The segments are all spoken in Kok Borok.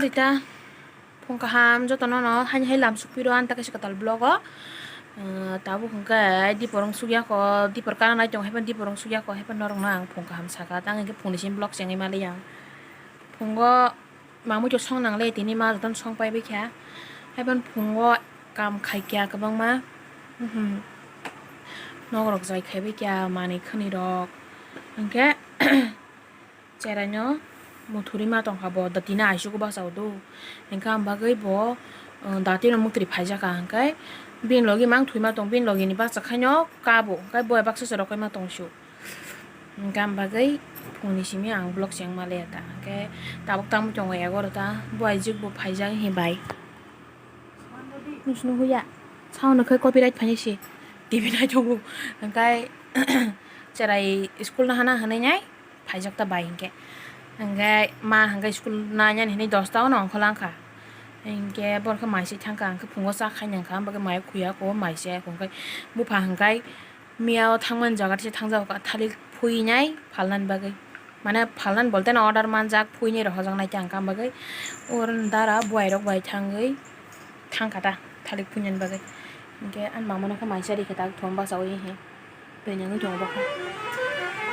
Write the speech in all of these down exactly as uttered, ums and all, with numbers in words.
Ita phung kaham jotono no haini hai lam sukphi rw ang ta kaisa kwtal vlog o. Ah, tabuk hwnkhe dipor wng sukya kho, dipor kana nai tongo, haiphano dipor wng sukya kho, haiphano norokno ang phung kaham saka, tang hwnkhe phungni simi vlog chengwi maliya ang. Phungo mamui to song nangle, tini ma jotono song pai baikha, haiphano phungo kam khaikha kwbangma, mhm, nokrok jai khaibaikha manwi khwnwi rok, hwnkhe. Cheraino muthurima tongkha bo, da tini aisugo bachao do. Hwnkhe ang bagwi bo, uh, datino muktri phaijakha, hwnkhe bini logi mang thwima tong, bini logini bachakhaino kabo, hwnkhe bo baksa se rokaima tongsu. Hwnkhe ang bagwi phungni simi ang vlog chengma le ta, hwnkhe tabuk tamo tongo egarota, bo aijukbo phaijak hibai. Nusino huya, saono khe copyright phainai se, T V nai tongo, hwnkhe cherai school no hana hwnwi nai. Phaijak ta bai hinkhe. Hinkhe ma hinkhe school nai nani hinwi dosta ono ongkho langkha. Hinkhe borokhe mai se thangkha, hinkhe phungo cha khaina hinkha, hinkhe mai khuya kho mai se hinkhe bupha hinkhe miya o thangmani jaga se thangjago thalik phuinai phalnani bagwi. Mane phalnani bolte no order manjak phuinai rok hojaknai ta hinkha, hinkhe oro dara buai rok bai thangwi thangkha ta thalik phuinani bagwi. Hinkhe ani mama no khe mai cha rikha ta thum bachaui he. Twi nangwi tongo bokha.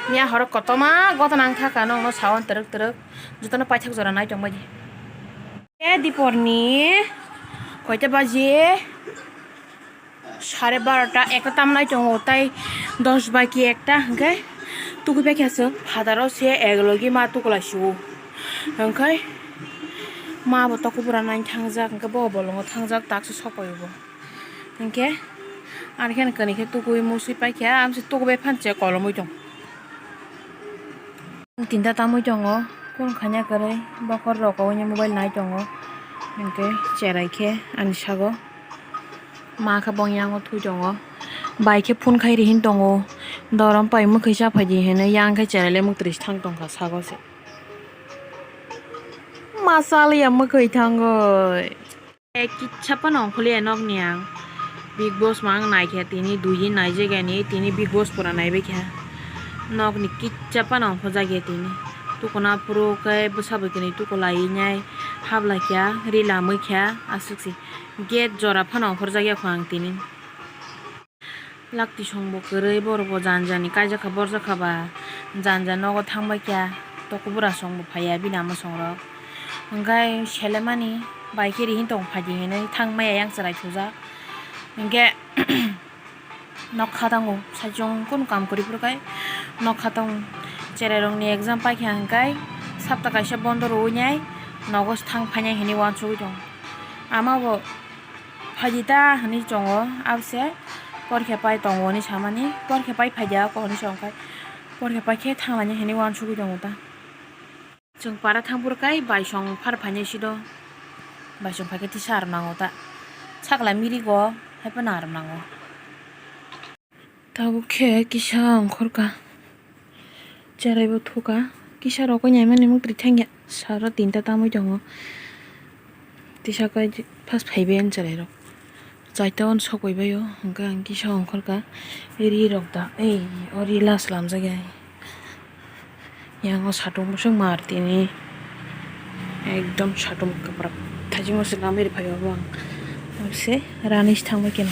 Miya horo kotorma gotana wng thaka nokno sawan twrwk twrwk jotono paithak jora nai tongbaidi. E diporni koita baji? Sare barota, ekta tam nai tongo, tai dos bai ki ekta hwnkhe tukui paikha chwng phataro se eglogi ma tukulai sio hwnkhe ma bo tokobora nai thangjak hwnkhe bo bolongo thangjak taksa sokoi bo. Hinkhe ani khe kwrwi khe tukui musui paikha, amse tukubai phan che kolomwi tong. Tinta tamwi tongo, phone khaina kwrwi, bokhor rokowini mobile nai tongo. Hinkhe cherai khe ani sago, ma khe bong yango thui tongo, bai khe phone khai ri hin tongo, dorom pai mwkhwi cha phaidi hinwi yang khe cherai le mwktwi thang tongkha sago se. Ma chaliya mwkhwi thangwi. Kitsa phano ongkhorliya nokni ang. Big Boss mang naikha tini, dui din naijagani tini Big Boss pura naibaikha. Nokni kitsa phano ongkhorjakya tini. Tukuna phuru khe bwsa bai kwnwi tukulaiwi nai hablaikha, ri lamwikha, aswk se gate jora phano ongkhorjakya kho ang tini. Lakti song bo kwrwi, borok bo jani jani kaijak kha, borjak kha ba, jani jani nogo thang bai kha, tokobora song bo phaiya bini ama song rok. Hwnkhe selemani bai khe ri hin tong phaidi hinwi thang maya yang chwrai thujak. Hinkhe nokha tongo, saichung kunu kam kwrwi phuru khai nokha tongo. Cherai rokni exam paikha hwnkhe sapta kaisa bondo rwui nai nogo thang phainai hinwi uansugui tongo. Ama bo phaidi ta hinwi tongo, abose porikha pai tongo hinwi samani, porikha pai phaidi ako hinwi sa, hwnkhe porikha pai khe thanglaina hinwi uansugui tongo ta. Chwng para thang phuru kai baisong phar phainai sido, baisong phaikhe tisa arom nango ta, sakla mirigo haiphano arom nango. Tabuk khe kisa ongkhorkha, cherai bo thuka, kisa rokoi naimani mwktwi thangya, sara tinta tamwi tongo, tisa kai first phaibai ani cherai rok, chaita uansuk bai baio, hwnkhe ang kisa ongkhorkha, ri rok da, ei o ri la swlamjak ya, yang o satung bwswk mar tini, ekdom satung kwprak, thajima se lamwi rwphai o bo ang, se rani se thangbai khe.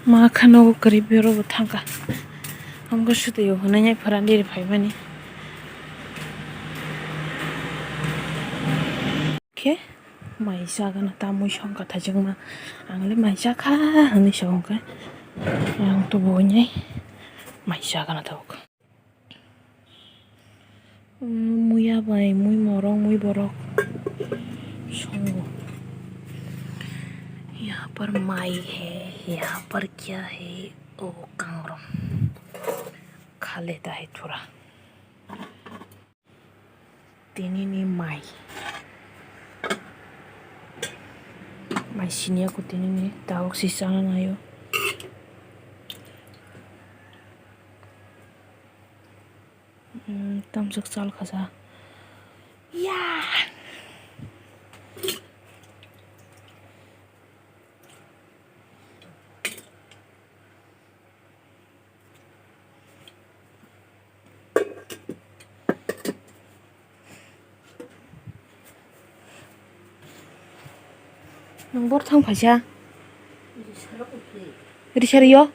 Ma kha nogo kwrwi borok bo thangkha. Amokhe swtwi o hwnwi nai pharani ri phaimani. Khe mai chagana tamwi songkha thajwkma. Ang le mai chakha hwnwi sa hwnkhe. Ang tubuwi nai mai chagana tabuk. Muya bai mui morok, mui borok songo. यहाँ पर माई है, यहाँ पर क्या है? ओ, kangrong. खा लेता है थोड़ा. Tinini mai. Mai siniya ko tinini, tabuk si chana naio. Hmm, tamsok chal khaja. Ya. Bor thang phaisa. Risari yo?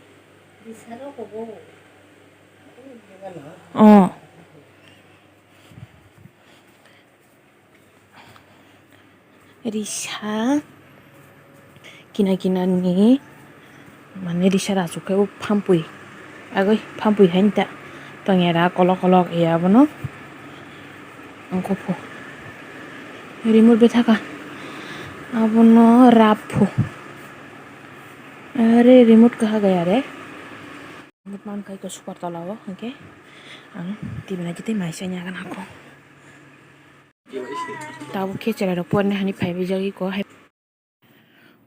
Oh. Risa kina kina ni mane risa rachuk khe o phampui agoi phampui hai ta tong era kolok kolok ya abono angkopho remote bethaka abono rapho are remote kaha gaya re remote man kai ko super tola o hingke ang tibina jete mai sanya kan ako. Tabuk khe chwrairok porina hani phaibaijagwi ko hai.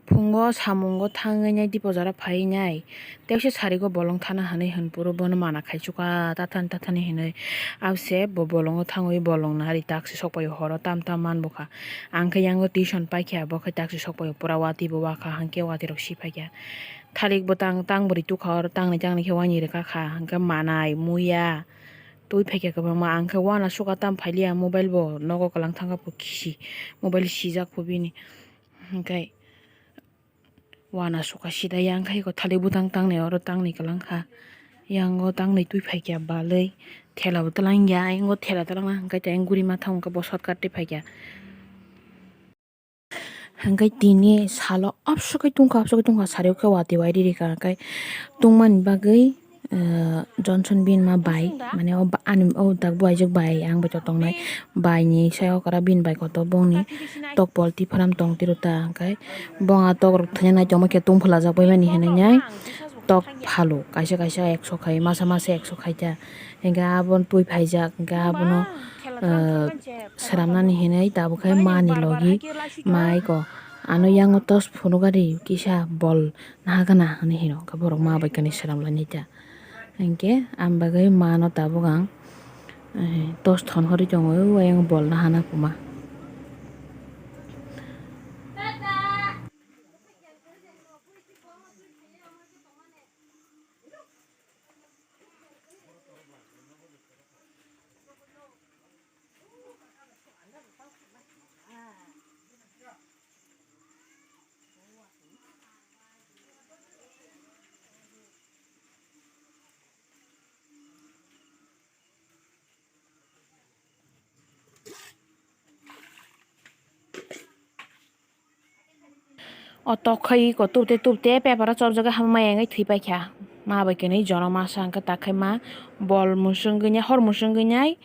Phungo samungo thangwi nai dipo jora phaiwi nai. Tei se sarigo bolong thana hinwi hwn phuru bono mana khai chuka tathani tathani hinwi. Abse bo bolongo thangwi bolong nari taksi sokpaio horo tam tam man bukha. Ang khe yango tuition paikha bo khe taksi sokpaio pura watwi bo wakha hwnkhe watwi rok si phaikha. Thalik bwtang tang bwrwi tukha oro tangnai tangnai khe wani rwkha kha hwnkhe manai muya. Twi phaikha kwbangma, ang khe uanasuka tam phailiya, mobile bo nogo kwlang thangkha pho kisi, mobile sijak pho bini. Hwnkhe uanasuka sida yang khai ko thalik bwtang tangnai oro tangnai kwlang kha. Yango tangnai twi phaikha balwi, thela bo twlang ya, ayang o thela twlang na hwnkhe tei ayang guri ma thang khe bo shortcut twi phaikha. Hwnkhe tini salo abswk khe tungkha, abswk khe tungkha, sari o khe watwi wai riri ka, hwnkhe tungmani bagwi, eh, Johnson bini ma bai, mane o ba-, ani o dak buaijwk bai, ang bai to tongnai, bai ni sai okra bini bai kotor bongni tok polti pharam tong tiro ta, hwnkhe bong a tok rok thwina nai tongma khe tung phalajak bai mani hinwi nai tok phalo, kaisa kaisa ekso khai, masa masa ekso khai ta. Hingke abono twi phaijak, hingke abono, ah, sramnani hinwi tabuk khe mani logi mai ko. Ano yango tos phunukgwi kisa bol naha gana hinwi hino, hingke borok ma bai kani sramlainai ta. Hingke ang bagwi mano tabuk ang, eh, tos thon horwi tongo, o ayang bol nahana kwma. O tok khai ko tubte tubte paper o chopjagwi hamya wngwi thwi paikha. Ma bai kwnwi jono masa hwnkhe tak khai ma bol mwswngwi nai hor mwswngwi nai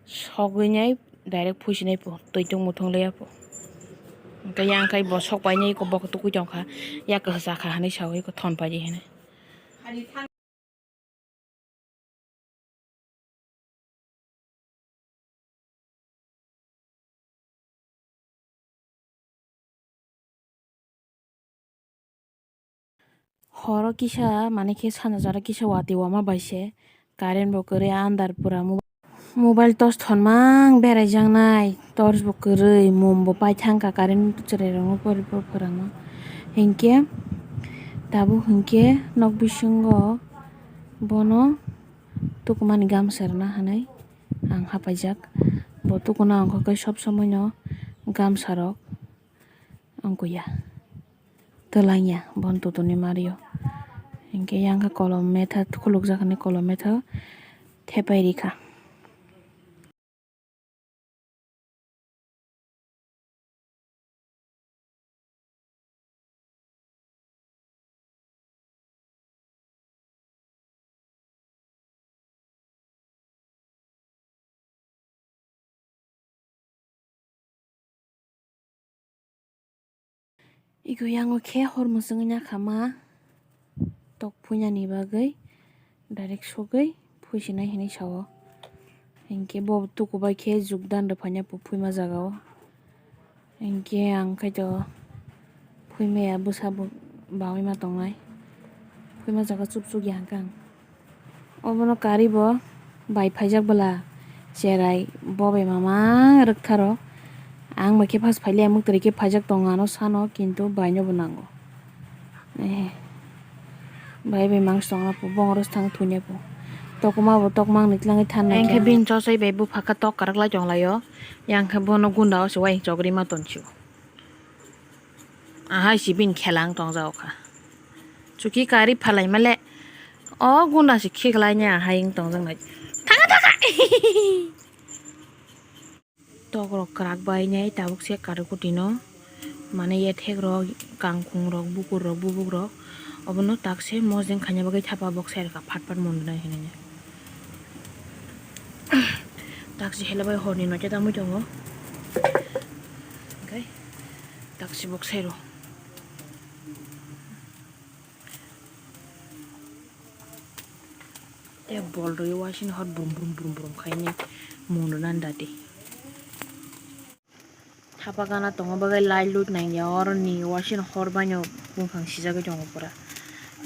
sogwi nai direct phuisinai po twi tung muthung leya po. Hwnkhe yang khai bo sok painai ko bokhe tukui tongkha yak kwchakha hinwi saui ko thon paidi hinwi. Horo kisa mane khe sana jora kisa watwi wama bai se current bo kwrwi andar pura mo-, mobile torch thonmang beraijaknai torch bo kwrwi mum bo paithangkha current chwrairokno pori pori phwrangno hinkhe tabuk hinkhe nok bisingo bono tukumani gamsa rwna hinwi ang hapaijak bo tukuna ongkhorkhe sob somoino gamsa rok. Wngkha ya twlangya bono totoni mario hinkhe yang khe kolom metha khulukjak hinwi kolom metha thepai rikha. Ego yango khe hor mwswngwi nakha ma tok phuinani bagwi direct sogwi phuisinai hinwi sao. Hinkhe bo tukubai khe jukdan rwphaina phuima jagao. Hinkhe ang khaito phuimaya bwsa bo baui ma tongnai. Phuima jaga chukchuk ya hwnkhe ang. Obono kari bo bai phaijak bwla cherai bo bai mamang rwktharo. Ang bai khe phas phailiya mwktwrwi khe phaijak tongo ano sano kintu bai no bo nango. Eh. Bai bai mangsi tongna po bongoro thang thungnai po. Tokma bo tokmang ni tlangwi thanai. Ang khe bini chosai bai bupha khe tok kwrwk lai tong lai o. Yang khe bono gunda o se uaing chogri ma tonsio. Ahai si bini khela wng tongjago kha. Chuki kari phalai male. O gunda si khiklai nya ahai wng tongjak nai. Thanga thanga. Tok rok kwrak bai nai tabuk se karukuti no. Mane ye thek rok, kangkhung rok, bukur rok, bubuk rok. Obono tak se mojeng khaina bagwi thapa bok sai rwkha phat phat mon nai hinwi. Tak se hela bai horni noite tamui tongo. Oke. Tak se bok sai rw. Te bol rwi wasing hot brum brum brum brum khaini mun rwna dati. Thapa gana tongo bagwi light lut nangya oroni wasing hor baino bwkhang sijagwi tongo pura.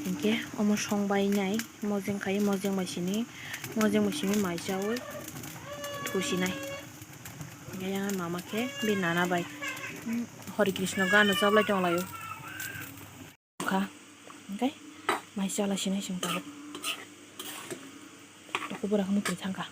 Hinkhe omo song bai nai mojeng khai mojeng bai sini mojeng bai sini mai chaui thusinai. Hinkhe yang mama khe bini nana bai Hare Krishna gana chablai tonglaio. Kha, hingke mai chala sinai chwng tabuk. Toko bwrang mukri thangkha.